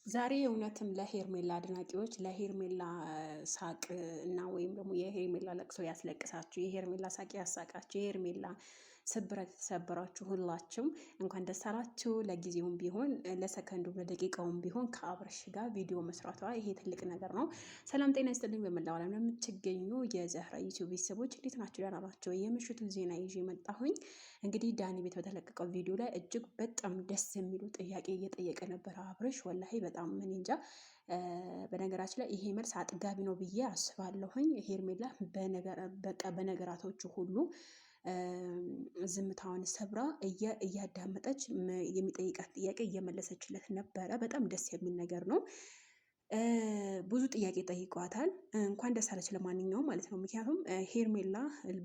ዛሬ እውነትም ለሄርሜላ አድናቂዎች ለሄርሜላ ሳቅ እና ወይም ደግሞ የሄርሜላ ለቅሶ ያስለቅሳችሁ፣ የሄርሜላ ሳቅ ያሳቃችሁ፣ የሄርሜላ ስብረት የተሰበራችሁ ሁላችሁም እንኳን ደስ አላችሁ። ለጊዜውም ቢሆን ለሰከንዱም ለደቂቃውም ቢሆን ከአብርሽ ጋር ቪዲዮ መስራቷ ይሄ ትልቅ ነገር ነው። ሰላም ጤና ይስጥልኝ። በመላው ዓለም ለምትገኙ የዘህራ ዩቲዩብ ቤተሰቦች እንዴት ናችሁ? ደህና ናቸው። የምሽቱን ዜና ይዤ መጣሁኝ። እንግዲህ ዳኒ ቤት በተለቀቀው ቪዲዮ ላይ እጅግ በጣም ደስ የሚሉ ጥያቄ እየጠየቀ ነበረ አብርሽ። ወላሂ በጣም ምን እንጃ። በነገራችን ላይ ይሄ መልስ አጥጋቢ ነው ብዬ አስባለሁኝ። ሄርሜላ በቃ በነገራቶቹ ሁሉ ዝምታዋን ሰብራ እያዳመጠች የሚጠይቃት ጥያቄ እየመለሰችለት ነበረ። በጣም ደስ የሚል ነገር ነው። ብዙ ጥያቄ ጠይቋታል። እንኳን ደስ አለች ለማንኛውም ማለት ነው። ምክንያቱም ሄርሜላ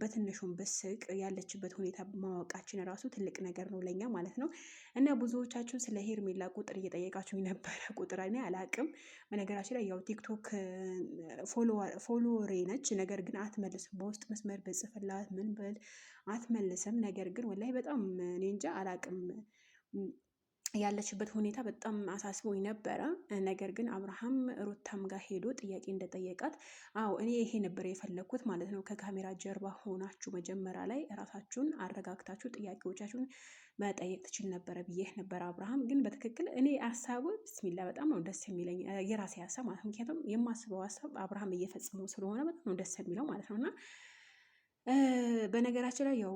በትንሹም ብስቅ ያለችበት ሁኔታ ማወቃችን ራሱ ትልቅ ነገር ነው ለኛ ማለት ነው። እና ብዙዎቻችሁ ስለ ሄርሜላ ቁጥር እየጠየቃችሁ ነበረ። ቁጥር እኔ አላቅም። በነገራችን ላይ ያው ቲክቶክ follower ኤ ነች፣ ነገር ግን አትመልስም። በውስጥ መስመር በጽፍላት ምን ብል አትመልስም። ነገር ግን ወላሂ በጣም እኔ እንጃ አላቅም ያለችበት ሁኔታ በጣም አሳስቦኝ ነበረ። ነገር ግን አብርሃም ሩታም ጋር ሄዶ ጥያቄ እንደጠየቃት፣ አዎ እኔ ይሄ ነበር የፈለግኩት ማለት ነው። ከካሜራ ጀርባ ሆናችሁ መጀመሪያ ላይ ራሳችሁን አረጋግታችሁ ጥያቄዎቻችሁን መጠየቅ ትችል ነበረ ብዬ ነበር። አብርሃም ግን በትክክል እኔ ሀሳቡ ብስሚላ በጣም ነው ደስ የሚለኝ የራሴ ሀሳብ ማለት ነው። ምክንያቱም የማስበው ሀሳብ አብርሃም እየፈጸመው ስለሆነ በጣም ነው ደስ የሚለው ማለት ነው እና በነገራችን ላይ ያው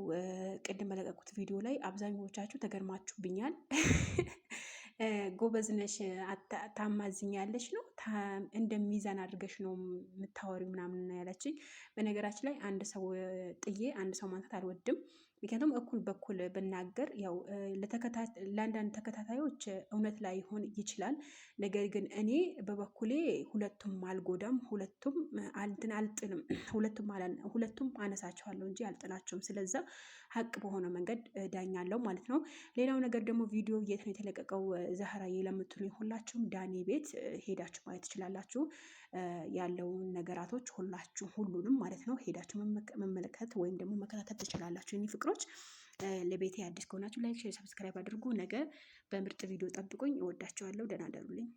ቅድም በለቀቁት ቪዲዮ ላይ አብዛኞቻችሁ ተገርማችሁብኛል። ጎበዝ ነሽ፣ ታማዝኛለሽ ነው እንደ ሚዛን አድርገሽ ነው የምታወሪው ምናምን ያለችኝ። በነገራችን ላይ አንድ ሰው ጥዬ አንድ ሰው ማንሳት አልወድም። ምክንያቱም እኩል በኩል ብናገር ያው ለአንዳንድ ተከታታዮች እውነት ላይሆን ይችላል። ነገር ግን እኔ በበኩሌ ሁለቱም አልጎዳም፣ ሁለቱም እንትን አልጥልም፣ ሁለቱም አነሳቸዋለሁ እንጂ አልጥላቸውም። ስለዛ ሀቅ በሆነ መንገድ ዳኛለሁ ማለት ነው። ሌላው ነገር ደግሞ ቪዲዮ የት ነው የተለቀቀው ዛህራዬ ለምትሉኝ ሁላችሁም ዳኒ ቤት ሄዳችሁ ማየት ትችላላችሁ። ያለውን ነገራቶች ሁላችሁ ሁሉንም ማለት ነው ሄዳችሁ መመልከት ወይም ደግሞ መከታተል ትችላላችሁ። የኔ ፍቅሮች ለቤቴ አዲስ ከሆናችሁ like፣ share፣ subscribe አድርጉ። ነገ በምርጥ ቪዲዮ ጠብቁኝ። እወዳችኋለሁ። ደህና ደሩልኝ።